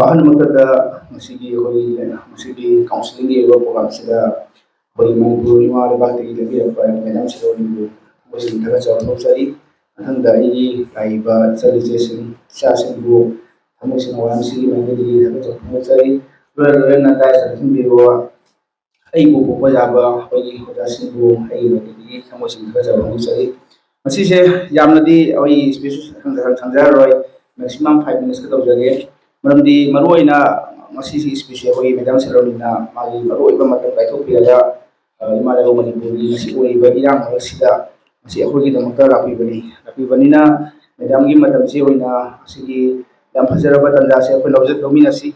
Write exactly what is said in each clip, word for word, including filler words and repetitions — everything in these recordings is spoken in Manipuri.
ꯑꯍꯥꯟꯕꯃꯛꯇꯗ ꯉꯁꯤꯒꯤ ꯑꯩꯈꯣꯏꯒꯤ ꯉꯁꯤꯒꯤ ꯀꯥꯎꯟꯁꯤꯂꯤꯡꯒꯤ ꯑꯣꯏꯕ ꯄ꯭ꯔꯣꯒ꯭ꯔꯥꯝꯁꯤꯗ ꯑꯩꯈꯣꯏꯒꯤ ꯃꯅꯤꯄꯨꯔ ꯏꯃꯥ ꯂꯩꯕꯥꯛꯇꯒꯤ ꯂꯦꯞꯄꯤꯔꯛꯄ ꯃꯦꯗꯥꯝ ꯁꯤꯔꯣꯅꯤꯕꯨ ꯊꯃꯣꯏ ꯁꯦꯡꯅ ꯊꯥꯒꯠꯆꯕ ꯐꯣꯡꯗꯣꯛꯆꯔꯤ꯫ ꯃꯊꯪꯗ ꯑꯩꯒꯤ ꯂꯥꯛꯏꯕ ꯏꯆꯜ ꯏꯆꯦꯁꯤꯡ ꯏꯆꯥꯁꯤꯡꯕꯨ ꯊꯃꯣꯏ ꯁꯦꯡꯅ ꯋꯥ ꯑꯃꯁꯤꯒꯤ ꯃꯥꯏꯀꯩꯗꯒꯤ ꯊꯥꯒꯠꯆꯕ ꯐꯣꯡꯗꯣꯛꯆꯔꯤ꯫ ꯂꯣꯏꯅ ꯂꯣꯏꯅꯅ ꯗꯥꯏꯁꯇ ꯐꯝꯕꯤꯕ ꯑꯩꯕꯨ ꯄꯣꯛꯄ ꯌꯥꯕ ꯑꯩꯈꯣꯏꯒꯤ ꯑꯣꯖꯥꯁꯤꯡꯕꯨ ꯑꯩꯒꯤ ꯃꯥꯏꯀꯩꯗꯒꯤ ꯊꯃꯣꯏ ꯁꯦꯡꯅ ꯊꯥꯒꯠꯆꯕ ꯐꯣꯡꯗꯣꯛꯆꯔꯤ꯫ ꯃꯁꯤꯁꯦ ꯌꯥꯝꯅꯗꯤ ꯑꯩꯈꯣꯏꯒꯤ ꯁ꯭ꯄꯤꯆ ꯁꯪꯖꯔꯔꯣꯏ, ꯃꯦꯛꯁꯤꯃꯝ ꯐꯥꯏꯚ ꯃꯤꯅꯤꯠꯁꯀ ꯇꯧꯖꯒꯦ꯫ ꯃꯔꯝꯗꯤ ꯃꯔꯨꯑꯣꯏꯅ ꯉꯁꯤꯁꯤ ꯁ꯭ꯄꯤꯆꯁꯦ ꯑꯩꯈꯣꯏꯒꯤ ꯃꯦꯗꯥꯝ ꯁꯦꯂꯣꯅꯤꯅ ꯃꯥꯒꯤ ꯃꯔꯨꯑꯣꯏꯕ ꯃꯇꯝ ꯀꯥꯏꯊꯣꯛꯄꯤꯔꯒ, ꯑ, ꯏꯃꯥ ꯂꯩꯕꯥꯛ ꯃꯅꯤꯄꯨꯔꯒꯤ ꯉꯁꯤ ꯑꯣꯏꯔꯤꯕ ꯏꯔꯥꯡ ꯃꯔꯛꯁꯤꯗ ꯉꯁꯤ ꯑꯩꯈꯣꯏꯒꯤꯗꯃꯛꯇ ꯂꯥꯛꯄꯤꯕꯅꯤ꯫ ꯂꯥꯛꯄꯤꯕꯅꯤꯅ ꯃꯦꯗꯥꯝꯒꯤ ꯃꯇꯝꯁꯤ ꯑꯣꯏꯅ ꯉꯁꯤꯒꯤ ꯌꯥꯝ ꯐꯖꯔꯕ ꯇꯥꯟꯖꯥꯁꯦ ꯑꯩꯈꯣꯏ ꯂꯧꯖ-, ꯂꯧꯃꯤꯟꯅꯁꯤ꯫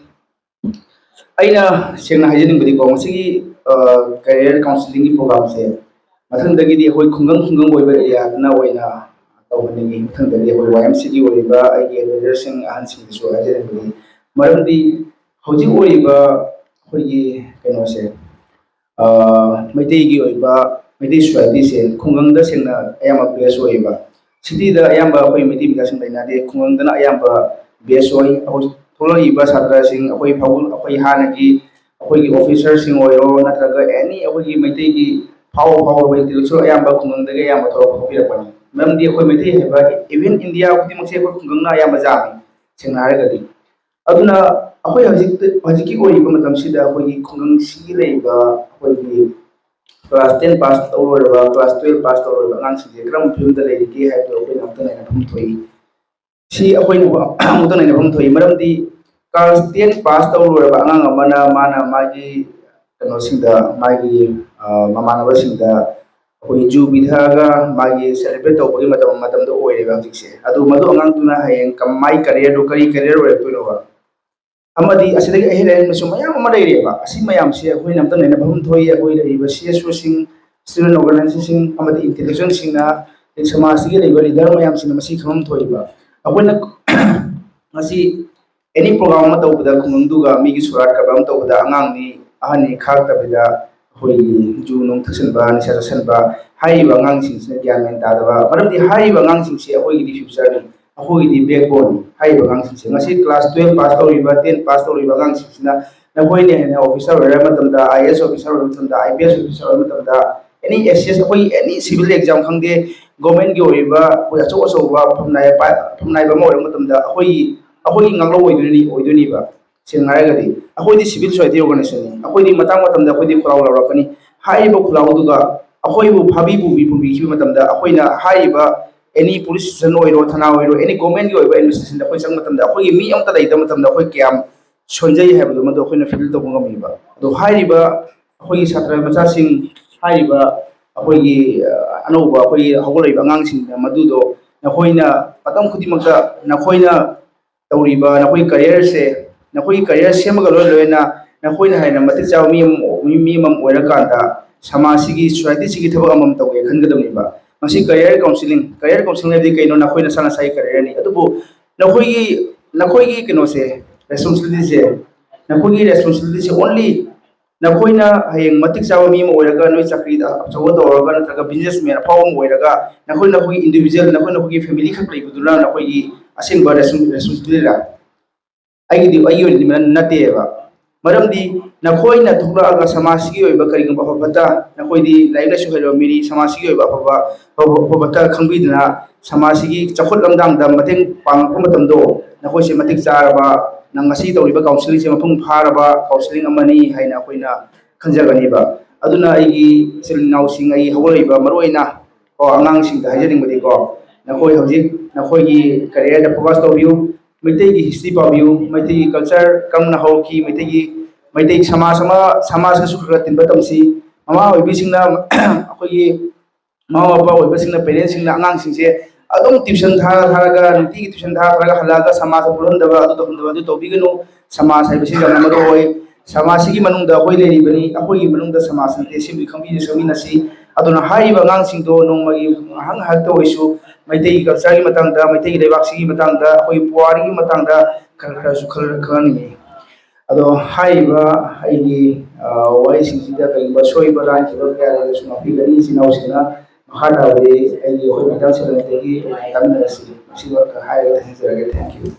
ꯑꯩꯅ ꯁꯦꯡꯅ ꯍꯥꯏꯖꯅꯤꯡꯕꯗꯤꯀꯣ, ꯉꯁꯤꯒꯤ, ꯑ, ꯀꯦꯔꯤꯌꯔ ꯀꯥꯎꯟꯁꯤꯂꯤꯡꯒꯤ ꯄ꯭ꯔꯣꯒ꯭ꯔꯥꯝꯁꯦ ꯃꯊꯪꯗꯒꯤꯗꯤ ꯑꯩꯈꯣꯏ ꯈꯨꯡꯒꯪ ꯈꯨꯡꯒꯪ ꯑꯣꯏꯕ ꯑꯦꯔꯤꯌꯥꯗꯅ ꯑꯣꯏꯅ ꯇꯧꯍꯟꯅꯤꯡꯉꯤ꯫ ꯃꯊꯪꯗꯗꯤ ꯑꯩꯈꯣꯏ ꯋꯥꯏ ꯑꯦꯝ ꯁꯤꯒꯤ ꯑꯣꯏꯔꯤꯕ ꯑꯩꯒꯤ ꯑꯦꯗꯚꯥꯏꯖꯔꯁꯤꯡ ꯑꯍꯟꯁꯤꯡꯗꯁꯨ ꯍꯥꯏꯖꯅꯤꯡꯕꯅꯤ꯫ ꯃꯔꯝꯗꯤ ꯍꯧꯖꯤꯛ ꯑꯣꯏꯔꯤꯕ ꯑꯩꯈꯣꯏꯒꯤ ꯀꯩꯅꯣꯁꯦ, ꯑ, ꯃꯩꯇꯩꯒꯤ ꯑꯣꯏꯕ, ꯃꯩꯇꯩ ꯁꯣꯁꯥꯏꯇꯤꯁꯦ ꯈꯨꯡꯒꯪꯗ ꯁꯦꯡꯅ ꯑꯌꯥꯝꯕ ꯕꯦꯁ ꯑꯣꯏꯌꯦꯕ꯫ ꯁꯤꯇꯤꯗ ꯑꯌꯥꯝꯕ ꯑꯩꯈꯣꯏ ꯃꯩꯇꯩ ꯃꯆꯥꯁꯤꯡ ꯂꯩꯅꯗꯦ, ꯈꯨꯡꯒꯪꯗꯅ ꯑꯌꯥꯝꯕ ꯕꯦꯁ ꯑꯣꯏ꯫ ꯍꯧꯖꯤꯛ ꯊꯣꯛꯂꯛꯏꯕ ꯁꯥꯇ꯭ꯔꯁꯤꯡ ꯑꯩꯈꯣꯏ ꯐꯥꯎ-, ꯑꯩꯈꯣꯏ ꯍꯥꯟꯅꯒꯤ ꯑꯩꯈꯣꯏꯒꯤ ꯑꯣꯐꯤꯁꯔꯁꯤꯡ ꯑꯣꯏꯔꯣ, ꯅꯠꯇ꯭ꯔꯒ ꯑꯦꯅꯤ ꯑꯩꯈꯣꯏꯒꯤ ꯃꯩꯇꯩꯒꯤ ꯐꯥꯎꯕ ꯐꯥꯎꯔꯕ ꯏꯟꯇꯦꯂꯦꯛꯆꯨꯋꯦꯜ ꯑꯌꯥꯝꯕ ꯈꯨꯡꯒꯪꯗꯒꯤ ꯑꯌꯥꯝꯕ ꯊꯣꯛꯂꯛꯄ ꯊꯣꯛꯄꯤꯔꯛꯄꯅꯤ꯫ ꯃꯔꯝꯗꯤ ꯑꯩꯈꯣꯏ ꯃꯩꯇꯩ ꯍꯥꯏꯕ, ꯏꯚꯟ ꯏꯟꯗꯤꯌꯥ ꯈꯨꯗꯤꯡꯃꯛꯁꯦ ꯑꯩꯈꯣꯏ ꯈꯨꯡꯒꯪꯅ ꯑꯌꯥꯝꯕ ꯌꯥꯝꯃꯤ, ꯁꯦꯡꯅ ꯍꯥꯏꯔꯒꯗꯤ꯫ ꯑꯗꯨꯅ ꯑꯩꯈꯣꯏ ꯍꯧꯖꯤꯛ, ꯍꯧꯖꯤꯛꯀꯤ ꯑꯣꯏꯔꯤꯕ ꯃꯇꯝꯁꯤꯗ ꯑꯩꯈꯣꯏꯒꯤ ꯈꯨꯡꯒꯪꯁꯤꯒꯤ ꯂꯩꯔꯤꯕ ꯑꯩꯈꯣꯏꯒꯤ ꯀ꯭ꯂꯥꯁ ꯇꯦꯟ ꯄꯥꯁ ꯇꯧꯔꯣꯏꯔꯕ, ꯀ꯭ꯂꯥꯁ ꯇꯨꯌꯦꯜꯞ ꯄꯥꯁ ꯇꯧꯔꯣꯏꯔꯕ ꯑꯉꯥꯡꯁꯤꯡꯁꯦ ꯀꯔꯝꯕ ꯐꯤꯕꯝꯗ ꯂꯩꯔꯤꯒꯦ ꯍꯥꯏꯕꯗꯨ ꯑꯩꯈꯣꯏꯅ ꯑꯃꯨꯛꯇꯪ ꯅꯩꯅꯐꯝ ꯊꯣꯛꯏ꯫ ꯁꯤ ꯑꯩꯈꯣꯏꯅ ꯑꯃꯨꯛꯇꯪ ꯅꯩꯅꯐꯝ ꯊꯣꯛꯏ꯫ ꯃꯔꯝꯗꯤ ꯀ꯭ꯂꯥꯁ ꯇꯦꯟ ꯄꯥꯁ ꯇꯧꯔꯣꯏꯔꯕ ꯑꯉꯥꯡ ꯑꯃꯅ ꯃꯥꯅ ꯃꯥꯒꯤ ꯀꯩꯅꯣꯁꯤꯡꯗ, ꯃꯥꯒꯤ, ꯑ, ꯃꯃꯥꯟꯅꯕꯁꯤꯡꯗ ꯑꯩꯈꯣꯏ ꯖꯨ ꯄꯤꯊꯛꯑꯒ ꯃꯥꯒꯤ ꯁꯦꯂꯦꯕ꯭ꯔꯦꯠ ꯇꯧꯕꯒꯤ ꯃꯇꯝ, ꯃꯇꯝꯗꯣ ꯑꯣꯏꯔꯦꯕ ꯍꯧꯖꯤꯛꯁꯦ꯫ ꯑꯗꯨ ꯃꯗꯨ ꯑꯉꯥꯡꯗꯨꯅ ꯍꯌꯦꯡ ꯀꯝ-, ꯃꯥꯒꯤ ꯀꯦꯔꯤꯌꯔꯗꯨ ꯀꯔꯤ ꯀꯦꯔꯤꯌꯔ ꯑꯣꯏꯔꯛꯇꯣꯏꯅꯣꯕ? ꯑꯃꯗꯤ ꯑꯁꯤꯗꯒꯤ ꯑꯍꯦꯟ ꯑꯍꯦꯟꯕꯁꯨ ꯃꯌꯥꯝ ꯑꯃ ꯂꯩꯔꯦꯕ꯫ ꯑꯁꯤ ꯃꯌꯥꯝꯁꯦ ꯑꯩꯈꯣꯏꯅ ꯑꯝꯇ ꯅꯩꯅꯐꯝ ꯊꯣꯛꯏ꯫ ꯑꯩꯈꯣꯏ ꯂꯩꯔꯤꯕ ꯁꯤ ꯑꯦꯁ ꯑꯣꯁꯤꯡ, ꯁ꯭ꯇꯨꯗꯦꯟ ꯑꯣꯔꯒꯅꯥꯏꯖꯦꯁꯟꯁꯤꯡ ꯑꯃꯗꯤ ꯏꯟꯇꯦꯂꯦꯛꯆꯨꯋꯦꯜꯁꯤꯡꯅ ꯁꯃꯥꯖꯁꯤꯒꯤ ꯂꯩꯔꯤꯕ ꯂꯤꯗꯔ ꯃꯌꯥꯝꯁꯤꯡꯅ ꯃꯁꯤ ꯈꯪꯐꯝ ꯊꯣꯛꯏꯕ꯫ ꯑꯩꯈꯣꯏꯅ ꯉꯁꯤ ꯑꯦꯅꯤ ꯄ꯭ꯔꯣꯒ꯭ꯔꯥꯝ ꯑꯃ ꯇꯧꯕꯗ ꯈꯨꯡꯒꯪꯗꯨꯒ ꯃꯤꯒꯤ ꯁꯣꯔꯥꯠ ꯀꯔꯕꯥꯔ ꯑꯃ ꯇꯧꯕꯗ ꯑꯉꯥꯡꯅꯤ ꯑꯍꯟꯅꯤ ꯈꯥꯛꯇꯕꯤꯗ ꯑꯩꯈꯣꯏꯒꯤ ꯖꯨ ꯅꯨꯡ ꯊꯛꯆꯟꯕ, ꯅꯤꯁꯥ ꯆꯥꯁꯟꯕ, ꯍꯥꯏꯔꯤꯕ ꯑꯉꯥꯡꯁꯤꯡꯁꯤꯅ ꯒ꯭ꯌꯥꯟ ꯃꯦꯟ ꯇꯥꯗꯕ꯫ ꯃꯔꯝꯗꯤ ꯍꯥꯏꯔꯤꯕ ꯑꯉꯥꯡꯁꯤꯡꯁꯤ ꯑꯩꯈꯣꯏꯒꯤꯗꯤ ꯐ꯭ꯌꯨꯆꯔꯅꯤ꯫ ꯑꯩꯈꯣꯏꯒꯤꯗꯤ ꯕꯦꯛꯕꯣꯟ ꯍꯥꯏꯔꯤꯕ ꯑꯉꯥꯡꯁꯤꯡꯁꯦ꯫ ꯉꯁꯤ ꯀ꯭ꯂꯥꯁ ꯇꯨꯌꯦꯜꯞ ꯄꯥꯁ ꯇꯧꯔꯤꯕ, ꯇꯦꯟ ꯄꯥꯁ ꯇꯧꯔꯤꯕ ꯑꯉꯥꯡꯁꯤꯡꯁꯤꯅ ꯅꯈꯣꯏꯅ ꯍꯦꯟꯅ ꯑꯣꯐꯤꯁꯥꯔ ꯑꯣꯏꯔ ꯃꯇꯝꯗ, ꯑꯥꯏ ꯑꯦ ꯑꯦꯁ ꯑꯣꯐꯤꯁꯥꯔ ꯑꯣꯏꯕ ꯃꯇꯝꯗ, ꯑꯥꯏ ꯄꯤ ꯑꯦꯁ ꯑꯣꯐꯤꯁꯥꯔ ꯑꯣꯏꯕ ꯃꯇꯝꯗ, ꯑꯦꯅꯤ ꯑꯦꯁ ꯑꯦꯁ, ꯑꯩꯈꯣꯏ ꯑꯦꯅꯤ ꯁꯤꯚꯤꯜ ꯑꯦꯛꯖꯥꯝ ꯈꯪꯗꯦ, ꯒꯣꯔꯃꯦꯟꯒꯤ ꯑꯣꯏꯔꯤꯕ ꯑꯩꯈꯣꯏ ꯑꯆꯧ ꯑꯆꯧꯕ ꯐꯝꯅꯥꯏꯕ ꯐꯝꯅꯥꯏꯕ ꯑꯃ ꯑꯣꯏꯔꯛꯄ ꯃꯇꯝꯗ ꯑꯩꯈꯣꯏꯒꯤ ꯑꯩꯈꯣꯏꯒꯤ ꯉꯥꯛꯂꯧ ꯑꯣꯏꯗꯣꯏꯅꯤ ꯑꯣꯏꯗꯣꯏꯅꯤꯕ꯫ ꯁꯦꯡꯅ ꯍꯥꯏꯔꯒꯗꯤ ꯑꯩꯈꯣꯏꯗꯤ ꯁꯤꯚꯤꯜ ꯁꯣꯁꯥꯏꯇꯤ ꯑꯣꯔꯒꯅꯥꯏꯖꯦꯁꯟꯅꯤ꯫ ꯑꯩꯈꯣꯏꯗꯤ ꯃꯇꯥꯡ ꯃꯇꯝꯗ ꯑꯩꯈꯣꯏꯗꯤ ꯈꯣꯜꯂꯥꯎ ꯂꯥꯎꯔꯛꯀꯅꯤ꯫ ꯍꯥꯏꯔꯤꯕ ꯈꯣꯜꯂꯥꯎꯗꯨꯒ ꯑꯩꯈꯣꯏꯕꯨ ꯐꯥꯕꯤ ꯄꯨꯕꯤ ꯄꯨꯕꯤꯈꯤꯕ ꯃꯇꯝꯗ ꯑꯩꯈꯣꯏꯅ ꯍꯥꯏꯔꯤꯕ ꯑꯦꯅꯤ ꯄꯨꯂꯤꯁ ꯏꯁꯇꯦꯁꯟ ꯑꯣꯏꯔꯣ, ꯊꯅꯥ ꯑꯣꯏꯔꯣ, ꯑꯦꯅꯤ ꯒꯣꯔꯃꯦꯟꯒꯤ ꯑꯣꯏꯕ ꯑꯦꯗꯃꯤꯅꯤꯁꯇ꯭ꯔꯦꯁꯟꯗ ꯑꯩꯈꯣꯏ ꯆꯪꯕ ꯃꯇꯝꯗ ꯑꯩꯈꯣꯏꯒꯤ ꯃꯤ ꯑꯃꯠꯇ ꯂꯩꯇꯕ ꯃꯇꯝꯗ ꯑꯩꯈꯣꯏ ꯀꯌꯥꯝ ꯁꯣꯟꯖꯩ ꯍꯥꯏꯕꯗꯨ ꯃꯗꯨ ꯑꯩꯈꯣꯏꯅ ꯐꯤꯜ ꯇꯧꯕ ꯉꯝꯃꯤꯕ꯫ ꯑꯗꯣ ꯍꯥꯏꯔꯤꯕ ꯑꯩꯈꯣꯏꯒꯤ ꯁꯥꯇ꯭ꯔ ꯃꯆꯥꯁꯤꯡ, ꯍꯥꯏꯔꯤꯕ ꯑꯩꯈꯣꯏꯒꯤ ꯑ, ꯑꯅꯧꯕ ꯑꯩꯈꯣꯏꯒꯤ ꯍꯧꯒꯠꯂꯛꯏꯕ ꯑꯉꯥꯡꯁꯤꯡꯗ ꯃꯗꯨꯗꯣ ꯅꯈꯣꯏꯅ ꯃꯇꯝ ꯈꯨꯗꯤꯡꯃꯛꯇ ꯅꯈꯣꯏꯅ ꯇꯧꯔꯤꯕ ꯅꯈꯣꯏꯒꯤ ꯀꯔꯤꯌꯔꯁꯦ, ꯅꯈꯣꯏꯒꯤ ꯀꯔꯤꯌꯔ ꯁꯦꯝꯃꯒ ꯂꯣꯏ ꯂꯣꯏꯅ ꯅꯈꯣꯏꯅ ꯍꯦꯟꯅ ꯃꯇꯤꯛ ꯆꯥꯕ ꯃꯤ ꯑꯃ, ꯃꯤ, ꯃꯤ ꯑꯃ ꯑꯣꯏꯔꯀꯥꯟꯗ ꯁꯃꯥꯖꯁꯤꯒꯤ, ꯁꯣꯁꯥꯏꯇꯤꯁꯤꯒꯤ ꯊꯕꯛ ꯑꯃꯃꯝ ꯇꯧꯒꯦ ꯈꯟꯒꯗꯕꯅꯦꯕ꯫ ꯃꯁꯤ ꯀꯔꯤꯌꯔ ꯀꯥꯎꯟꯁꯤꯂꯤꯡ, ꯀꯔꯤꯌꯔ ꯀꯥꯎꯟꯁꯤꯂꯤꯡ ꯍꯥꯏꯕꯗꯤ ꯀꯩꯅꯣ? ꯅꯈꯣꯏ ꯅꯁꯥ ꯅꯁꯥꯒꯤ ꯀꯔꯤꯌꯔꯅꯤ꯫ ꯑꯗꯨꯕꯨ ꯅꯈꯣꯏꯒꯤ, ꯅꯈꯣꯏꯒꯤ ꯀꯩꯅꯣꯁꯦ, ꯔꯦꯁꯄꯣꯟꯁꯤꯕꯤꯂꯤꯇꯤꯁꯦ, ꯅꯈꯣꯏꯒꯤ ꯔꯦꯁꯄꯣꯟꯁꯤꯕꯤꯂꯤꯇꯤꯁꯦ ꯑꯣꯟꯂꯤ ꯅꯈꯣꯏꯅ ꯍꯌꯦꯡ ꯃꯇꯤꯛ ꯆꯥꯕ ꯃꯤ ꯑꯃ ꯑꯣꯏꯔꯒ ꯅꯣꯏ ꯆꯥꯀ꯭ꯔꯤꯗ ꯑꯆꯧꯕ ꯇꯧꯔꯒ ꯅꯠꯇ꯭ꯔꯒ ꯕꯤꯖꯤꯅꯦꯁꯃꯦꯟ ꯑꯐꯥꯎꯕ ꯑꯃ ꯑꯣꯏꯔꯒ ꯅꯈꯣꯏ ꯅꯈꯣꯏꯒꯤ ꯏꯟꯗꯤꯕꯤꯖꯨꯋꯦꯜ, ꯅꯈꯣꯏ ꯅꯈꯣꯏꯒꯤ ꯐꯦꯃꯤꯂꯤ ꯈꯛ ꯂꯩꯕꯗꯨꯅ ꯅꯈꯣꯏꯒꯤ ꯑꯁꯦꯡꯕ ꯔꯦꯁꯄꯣꯟꯁꯤꯕꯤꯂꯤꯇꯤꯔ? ꯑꯩꯒꯤꯗꯤ, ꯑꯩꯒꯤ ꯑꯣꯏꯅꯗꯤ ꯃꯔꯝ ꯅꯠꯇꯦꯕ꯫ ꯃꯔꯝꯗꯤ ꯅꯈꯣꯏꯅ ꯊꯣꯛꯂꯛꯑꯒ ꯁꯃꯥꯖꯁꯤꯒꯤ ꯑꯣꯏꯕ ꯀꯔꯤꯒꯨꯝꯕ ꯑꯐ ꯐꯠꯇ, ꯅꯈꯣꯏꯗꯤ ꯂꯥꯏꯔꯤꯛ ꯂꯥꯏꯁꯨ ꯍꯩꯔꯕ ꯃꯤꯅꯤ, ꯁꯃꯥꯖꯁꯤꯒꯤ ꯑꯣꯏꯕ ꯑꯐꯕ, ꯑꯐꯕ, ꯑꯐ ꯐꯠꯇ ꯈꯪꯕꯤꯗꯨꯅ ꯁꯃꯥꯖꯁꯤꯒꯤ ꯆꯥꯎꯈꯠ ꯂꯝꯗꯥꯡꯗ ꯃꯇꯦꯡ ꯄꯥꯡꯉꯛꯄ ꯃꯇꯝꯗꯣ ꯅꯈꯣꯏꯁꯦ ꯃꯇꯤꯛ ꯆꯥꯔꯕ, ꯅꯪ ꯉꯁꯤ ꯇꯧꯔꯤꯕ ꯀꯥꯎꯟꯁꯤꯂꯤꯡꯁꯦ ꯃꯄꯨꯡ ꯐꯥꯔꯕ ꯀꯥꯎꯟꯁꯤꯂꯤꯡ ꯑꯃꯅꯤ ꯍꯥꯏꯅ ꯑꯩꯈꯣꯏꯅ ꯈꯟꯖꯒꯅꯤꯕ꯫ ꯑꯗꯨꯅ ꯑꯩꯒꯤ ꯏꯆꯤꯜ ꯏꯅꯥꯎꯁꯤꯡ, ꯑꯩ ꯍꯧꯒꯠꯂꯛꯏꯕ ꯃꯔꯨꯑꯣꯏꯅ ꯀꯣ ꯑꯉꯥꯡꯁꯤꯡꯗ ꯍꯥꯏꯖꯅꯤꯡꯕꯗꯤꯀꯣ, ꯅꯈꯣꯏ ꯍꯧꯖꯤꯛ ꯅꯈꯣꯏꯒꯤ ꯀꯦꯔꯤꯌꯔꯗ ꯐꯣꯀꯁ ꯇꯧꯕꯤꯌꯨ꯫ ꯃꯩꯇꯩꯒꯤ ꯍꯤꯁꯇ꯭ꯔꯤ ꯄꯥꯕꯤꯌꯨ, ꯃꯩꯇꯩꯒꯤ ꯀꯜꯆꯔ ꯀꯔꯝꯅ ꯍꯧꯔꯛꯈꯤ, ꯃꯩꯇꯩꯒꯤ, ꯃꯩꯇꯩ ꯁꯃꯥꯖ ꯑꯃ, ꯁꯃꯥꯖꯀꯁꯨ ꯈꯔ ꯈꯔ ꯇꯤꯟꯕ ꯇꯝꯁꯤ꯫ ꯃꯃꯥ ꯑꯣꯏꯕꯤꯁꯤꯡꯅ ꯑꯩꯈꯣꯏꯒꯤ ꯃꯃꯥ ꯃꯄꯥ ꯑꯣꯏꯕꯁꯤꯡꯅ, ꯄꯦꯔꯦꯟꯁꯁꯤꯡꯅ ꯑꯉꯥꯡꯁꯤꯡꯁꯦ ꯑꯗꯨꯝ ꯇ꯭ꯌꯨꯁꯟ ꯊꯥꯔ ꯊꯥꯔꯒ, ꯅꯨꯡꯇꯤꯒꯤ ꯇ꯭ꯌꯨꯁꯟ ꯊꯥꯔ ꯊꯥꯔꯒ ꯍꯜꯂꯛꯑꯒ ꯁꯃꯥꯖꯇ ꯄꯨꯜꯍꯟꯗꯕ, ꯑꯗꯨ ꯇꯧꯍꯟꯗꯕ, ꯑꯗꯨ ꯇꯧꯕꯤꯒꯅꯨ꯫ ꯁꯃꯥꯖ ꯍꯥꯏꯕꯁꯤ ꯌꯥꯝꯅ ꯃꯔꯨ ꯑꯣꯏ꯫ ꯁꯃꯥꯖꯁꯤꯒꯤ ꯃꯅꯨꯡꯗ ꯑꯩꯈꯣꯏ ꯂꯩꯔꯤꯕꯅꯤ, ꯑꯩꯈꯣꯏꯒꯤ ꯃꯅꯨꯡꯗ ꯁꯃꯥꯖ ꯅꯠꯇꯦ, ꯁꯤꯃꯗꯤ ꯈꯪꯃꯤꯟꯅꯁꯤ꯫ ꯑꯗꯨꯅ ꯍꯥꯏꯔꯤꯕ ꯑꯉꯥꯡꯁꯤꯡꯗꯣ ꯅꯣꯡꯃꯒꯤ ꯉꯥꯏꯍꯥꯛ ꯉꯥꯏꯍꯥꯛꯇ ꯑꯣꯏꯁꯨ ꯃꯩꯇꯩꯒꯤ ꯀꯜꯆꯔꯒꯤ ꯃꯇꯥꯡꯗ, ꯃꯩꯇꯩꯒꯤ ꯂꯩꯕꯥꯛꯁꯤꯒꯤ ꯃꯇꯥꯡꯗ, ꯑꯩꯈꯣꯏꯒꯤ ꯄꯨꯋꯥꯔꯤꯒꯤ ꯃꯇꯥꯡꯗ ꯈꯔ ꯈꯔꯁꯨ ꯈꯔ ꯈꯪꯍꯟꯅꯤꯡꯉꯤ꯫ ꯑꯗꯣ ꯍꯥꯏꯔꯤꯕ ꯑꯩꯒꯤ, ꯑ, ꯋꯥꯔꯤꯁꯤꯡꯁꯤꯗ ꯀꯔꯤꯒꯨꯝꯕ ꯁꯣꯏꯕ ꯂꯥꯟꯈꯤꯕ ꯀꯌꯥ ꯂꯩꯔꯁꯨ ꯉꯥꯛꯄꯤꯒꯅꯤ꯫ ꯏꯆꯤꯟ ꯏꯅꯥꯎꯁꯤꯡꯅ ꯃꯈꯥ ꯇꯥꯕꯗꯤ ꯑꯩꯒꯤ ꯑꯩꯈꯣꯏ ꯃꯦꯗꯥꯝ ꯁꯦꯅꯥꯄꯇꯤꯗꯒꯤ ꯇꯝꯅꯔꯁꯤ꯫ ꯃꯁꯤꯃꯛ ꯍꯥꯏꯔꯒ ꯊꯝꯖꯔꯒꯦ꯫ Thank you꯫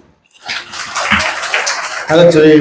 ꯊꯥꯒꯠꯆꯔꯤ꯫